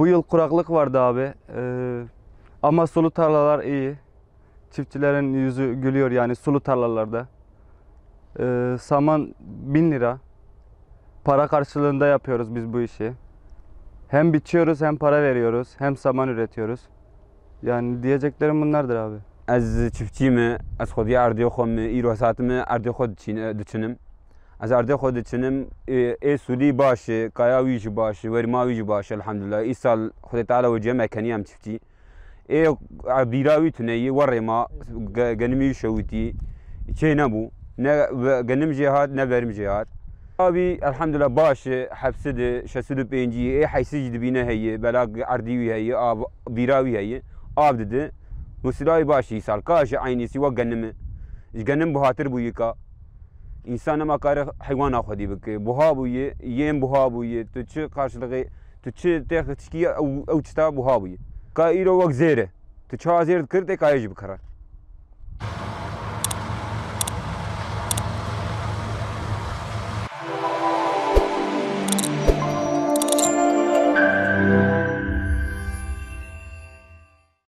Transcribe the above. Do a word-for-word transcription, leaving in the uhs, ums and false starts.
Bu yıl kuraklık vardı abi. Ee, ama sulu tarlalar iyi. Çiftçilerin yüzü gülüyor yani sulu tarlalarda. Ee, saman bin lira. Para karşılığında yapıyoruz biz bu işi. Hem biçiyoruz, hem para veriyoruz, hem saman üretiyoruz. Yani diyeceklerim bunlardır abi. Ez çiftçî me, ez xwedî erdê xwe me, îro saet me erdê xwe diçîne, diçinim. Ez erdê xwe diçinim, ê, ê sûlî baş e, kaya wî jî baş e, werîma wî jî baş e, elhamdulillah. Îsal Xwedê Teala weciye me kenî em çiftçî. Ê, a, bîra wî tune yî, werê ma, ge-, genimî wî şewitî, çê nebû. Ne ve-, genim jê hat, ne verim jê hat. Abî, elhamdulillah, baş e, hepsi de, şeş sed û pêncî, ê heysi jî dibîne heye, bela erdî wî heye, av, bîra wî heye, av dide. Husila wî baş e îsal. Ka ji eynîsî wek genim e. Ji genim buhatir bûyî ka. Însan nema kare heywana xwedî bike. Buha bûyî, yên buha bûyî. Tu çi karşılığı, tu çi têx tişkî ew, ew çita buha bûyî. Ka îro wek zêr e. Tu çawa zêr dikir, tê kayê jî bikire.